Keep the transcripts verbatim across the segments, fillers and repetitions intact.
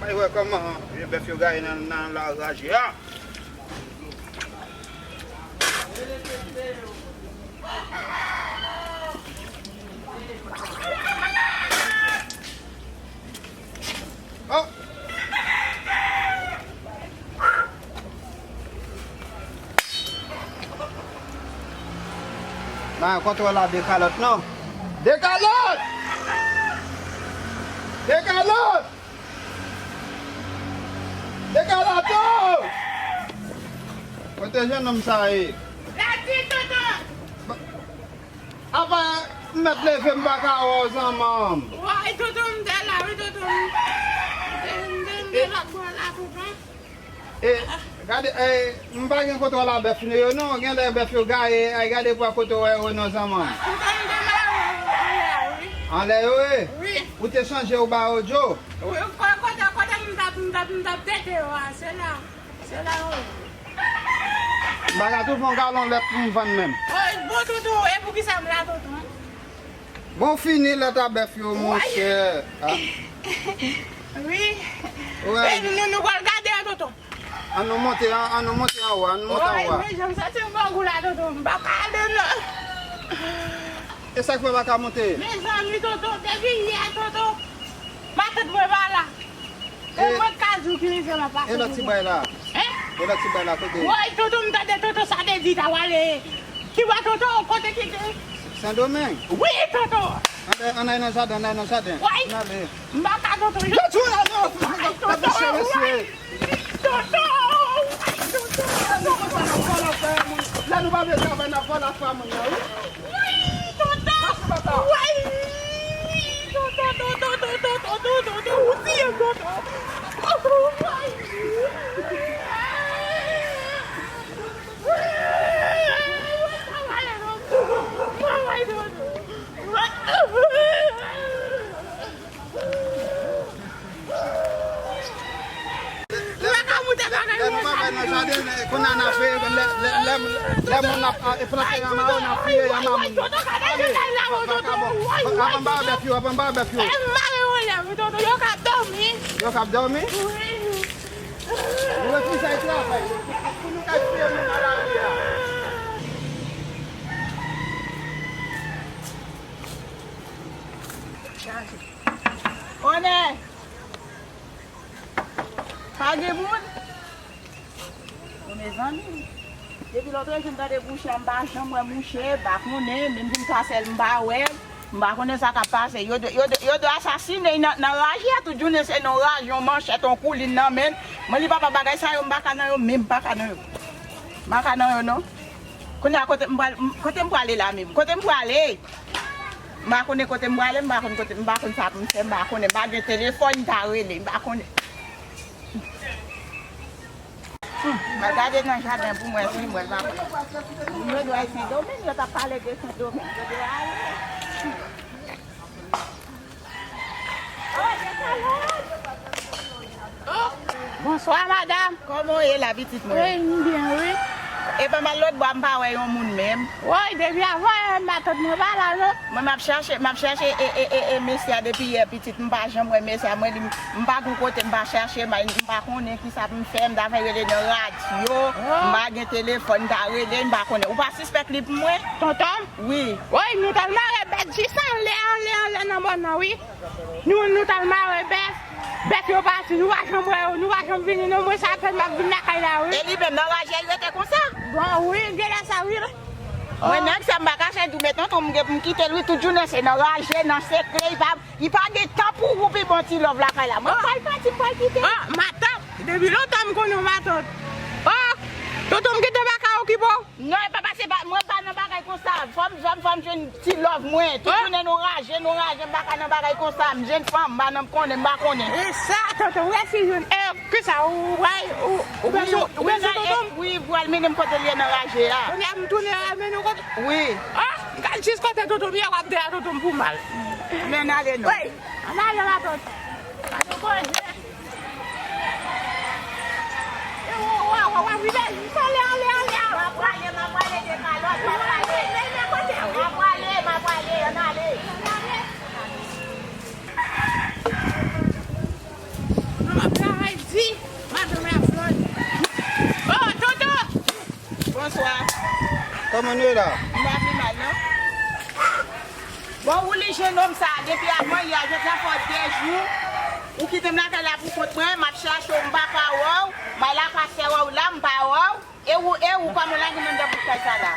Bay wè kòman vye bèf yo gaye nan, nan laraje a. Oh! Nan kontwòl la, de kalòt non. De kalòt! De kalòt! De kalòt! Kote jennonm sa ye? La di, tonton! Apa m mèt leve, m pa ka wè w, zanmanm. Woy, tonton, m te la, wi, tonton. M te, m te, m te lòt bò la, tonton. E, gade, e, m pa gen kontwòl a bèf yo non. Genlè bèf yo gaye, ay, gade pwa kote w wè yo non, zanmanm. Tonton, m te mare anlè a, wi. Anlè yo, e? Wi. Ou te chanje, ou ba yo dlo? Wi, ko-, kote, kote m t ap, m t ap, m t ap tete yo a, se la. Se la yo ye. M pa ka twouve yon galon lèt pou m vann menm. Oy, bon, tonton, e poukisa m la, tonton? Bon, fini lèt a bèf yo, monchè. Ah. Wi. Wè. E nou, nou, nou pral gade a, tonton. An nou monte, an, an nou monte anwo, an nou monte anwo. Oy, men jan m santi m grangou la, tonton, m pa ka ale, non. E sa k fè w pa ka monte? Mezanmi, tonton, depi yè, tonton, matant mwen pa la. E mwen k ka di w ki mizè m ap pase, tonton. E lòt ti bway la? Hein? E lòt ti bway la, kote? Woy, tonton, m tande tonton sa te di ta wale. Ki bò, tonton? Kote ki te? Sendomeng. Wi, tonton. Ann, ann al nan jaden, ann al nan jaden. Woy. Ann ale. M pa ka, tonton. Yo tou la, non. Woy, tonton, woy. Tonton, woy, tonton. Lè nou pa vle travay, n ap vòlè afè moun nan, wi. Woy, tonton. Woy, tonton, tonton, tonton, tonton, tonton, ou tiye m, tonton. Woy. Lè, lè nou pa bay nan jaden, kounye a n ap fè, lè, lè, lè, lè moun ap, a, plante yanma yo, n ap fouye yanma moun. Ale, vakabon. Ap anba bèf yo, ap anba bèf yo. Yo k ap dòmi? Wi. Nou refize al travay. Pou nou ka fouye moun nan lari a. Onè! Pa gen moun? O mezanmi. Depi lòt jou m tande mouche a, m pa janm wè mouche, m pa konnen, menm vin pase l, m pa wè l. M pa konnen sa k ap pase. Yo dwe, yo dwe, yo dwe asasine nan, nan raje a, tout jounen se nan raje, yon manchèt, yon koulin nan men l. Mwen, li papa bagay sa yo, m pa ka nan yo, menm m pa ka nan yo. M pa ka nan yo, non. Kounye a, kote m pral, m, kote m prale la menm? Kote m prale? M pa konnen kote m prale, m pa konn kote, m pa konn sa pou m fè, m pa konnen. M pa gen telefòn, m ta rele, m pa konnen. Hmm, m al gade nan jaden pou m wè si m wè l pa vre. Moun yo dwe al Sendomeng, yo t ap pale de Sendomeng, yo dwe ale. Oh, bonswa, madanm. Kòman w ye la, pitit mwen? Wi, m byen, wi. Epa m al lòt bò a, m pa wè yon moun menm. Woy, depi avan yè, matant mwen pa la, non. Mwen, m ap chache, m ap chache, e, e, e, e, mesye a depi yè, pitit, m pa janm wè mesye a. Mwen, li, m pa gon kote, m pa chache, m pa, m pa konnen kisa pou m fè, m ta fè rele nan radyo, m pa gen telefòn, m ta rele, m pa konnen. Ou pa sispèk li pou mwen? Tonton m? Wi. Woy, nou t al mare bèt jis anlè, anlè, anlè nan mòn nan, wi. Nou, nou t al mare bèt, bèt yo pati, nou pa janm wè yo, nou pa janm vini, non, mwen sa fè m ap vin lakay la, wi. E li menm nan raje li rete konsa? Bon, wi, genlè sa, wi. Mwen, nèg sa, m pa ka chèn tou, men tonton m gen pou m kite l, wi, tout jounen se nan raje, nan sekrè, li pa, li pa gen tan pou ou, pi bon ti love lakay la. Mwen pral pati, m pral kite l. Ah, matant, depi lontan m konnen w matant. Ah, tonton m gentan pa ka okipe w. Non, e pa pase pa, mwen pa nan bagay konsa. Fò m, fò m, fò m jwenn ti love mwen. Tout jounen nou raje, nou raje, m pa ka nan bagay konsa. M jèn fanm, madanm konnen, m pa konnen. E sa, tonton, w resi jwenn. E, kisa, ou, ou, ou, ou bezwen, ou bezwen tonton m? Wi, pou al mennen m kote l ye nan raje a. Kounye a m tounen al mennen w kote? Wi. Ah, m pral jis kote tonton m ye, w ap de a tonton m pou m al. Men n ale non. Wi, ann ale matant. Ann ale koze. E, ou, ou, W ap rive jis anlè, anlè, anlè. M ap prale, m ap prale de kalòt, m ap prale. Men, men kote w. M ap prale, m ap prale, ann ale. M ap travay di, madanm la flòd. Oh, Toto! Bonswa. Kòman nou ye la? M pa pi mal, non. Bon, ou li jennonm sa, depi avan yè, jodi a fè w de jou, ou kite m lakay la pou kont mwen, m ap chache w, m pa ka wè w, m al lakay sè w la, m pa wè w, e ou, e ou, kòman w lage nan dèbout kay sa la?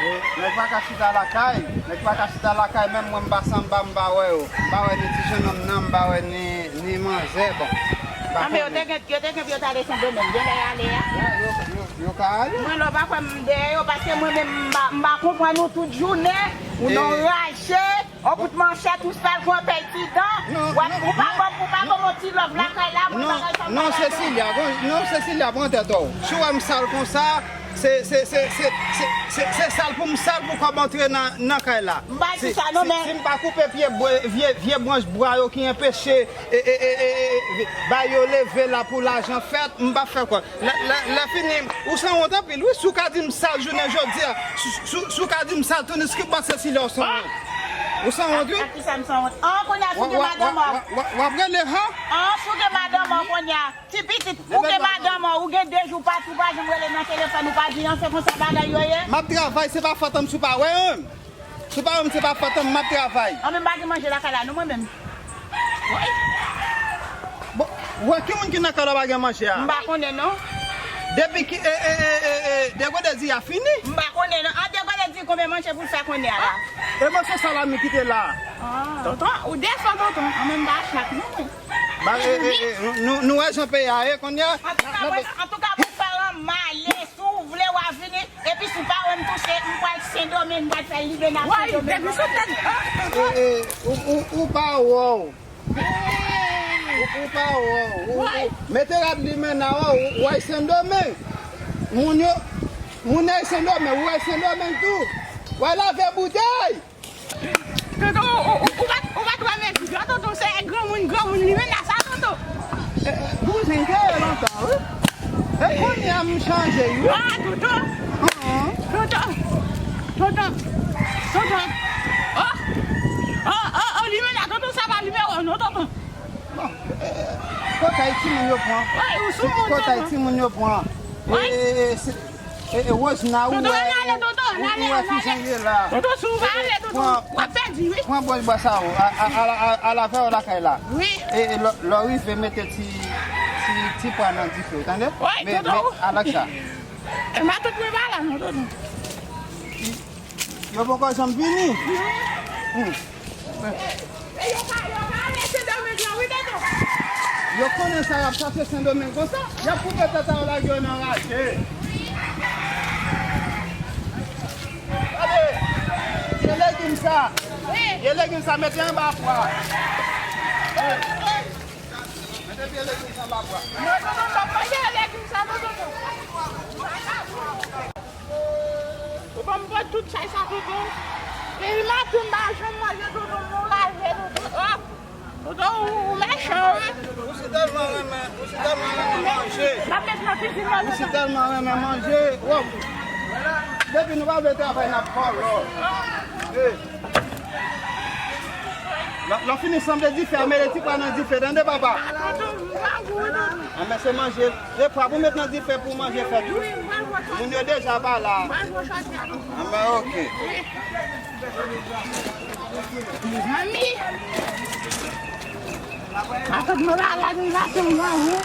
E, nèg pa ka chita lakay, nèg pa ka chita lakay, menm mwen m pase anba, m pa wè yo, m pa wè ni ti jennonm nan, m pa wè ni, ni manzè, bon, m pa konnen. Anben, yo te gen, yo te gen pou yo t ale Sendomeng, gen lè y ale a? Ya, yo, yo, yo ka ale. Mwen, lè w pa kwè m dèyè yo, paske mwen menm, m pa, m pa konprann ou tout jounen, ou nan raje. Yon bout manchèt ou sal, gwo pèl ti dan. W ap, ou pa ban m, ou pa ban m yon ti love lakay la, mwen bagay sa m pa dakò. Non, Cecilia, bon, non, Cecilia, pran tèt ou. Si w wè m sal konsa, se, se, se sal pou m sal pou kòb antre nan, nan kay la. M pa di sa non, men si m pa koupe pye bwa, vye, vye branch bwa yo ki anpeche, e, e, e, e, e, ba yo leve la pou lajan fèt, m p ap fè kòb. Lè, lè, lè fini, ou sanwont anpil, wi. Si w ka di m sal jounen jodi a, si, si, si w ka di m sal tou, ni ki panse si lè w sanwont. Ou sanwont, wi. Ak kisa m sanwont? An, kounye a, si w gen madanm an. W ap rele, han? An, si w gen madanm an, kounye a. Ti pitit, ou gen madanm an, ou gen de jou pati, ou pa janm rele nan telefòn, ou pa di anyen, se konsa bagay yo ye. M ap travay, se pa fòt an m si w pa wè, an. Si w pa wè m, se pa fòt an m, m ap travay. An, men m pa gen manje lakay la, non, mwen menm. Bon, wè, ki moun ki nan kay la pa gen manje a? M pa konnen, non. Depi ki, e, e, e, e, e, degode di a fini? M pa konnen, non. An, degode di konbyen manje pou l fè kounye a la? E mòso salami ki te la? Tonton, ou desann, tonton. An, men m pa chak, non. Ba, e, e, e, nou, nou wè jan peyi a ye kounye a? Antouka, mwen, antouka, mwen pa anmale. Si w vle, w a vini. Epi si w pa wè m touche, m pral Sendomeng, m pral fè limena Sendomeng. Woy, depi sou tèt. E, e, ou, ou, ou pa wè w. Ou, ou pa wè w. Ou, ou, mete rad limena w, ou, ou al Sendomeng. Moun yo, moun yo al Sendomeng, ou al Sendomeng tou. W al lave boutèy. Tonton, ou, ou, ou pa t, ou pa t wè men figi a, tonton, se granmoun, granmoun limena sa, tonton. Bouzen te ye lontan, wi. E kounye a m chanje, wi. Ah, tonton. Tonton. Tonton. Tonton. Oh. Oh, oh, oh, limena, tonton, sa pa nimewo w, non, tonton. Bon, e, e, kòtay timoun yo pran. Woy, ou sou moun, tonton. Kòtay timoun yo pran. Woy. E, e, e, se, e, e, Rosna, ou wè, ou, ou wè kijan l ye la. Tonton, si w pa ale, tonton, w ap pèdi, wi. Pran bwòch bwa sa yo, a, a, a, a, al avè yo lakay la. Wi. E, e, lè, lè w rive, mete ti, ti, ti pwa nan dife, w tande? Woy, tonton. Alaksa. E matant mwen pa la, non, tonton. Yo poko janm vini. Hmm. E yo ka, yo ka ale Sendomeng lan, wi, tonton. Yo konnen sa y ap chache Sendomeng konsa. Y ap koupe tèt a yo, lage yo nan raje. Gade, se legim sa. Wi. E legim sa, mete anba pwa. Mete pye legim sa anba pwa. Non, tonton, m p ap manje legim sa, non, tonton. Ou ban m pran tout chay sa, tonton. Depi maten m pa janm manje, tonton, m nan raje, tonton. Oh! Tonton, ou, ou mechan, wi. Ou si tèlman renmen, ou si tèlman renmen manje. M ap met nan kizin nan, tonton. Ou si tèlman renmen manje. Wòw. Depi nou pa vle travay, n ap vòlò. Eh. Lè, lè w fini sanble dife a, mete ti pwa nan dife, tande, papa? Anben, se manje. E pwa pou met nan dife pou manje fèt, wi. Moun yo deja pa la. Anben, oke. Mezanmi. Matant mwen pa la, nou la, se mwen, wi.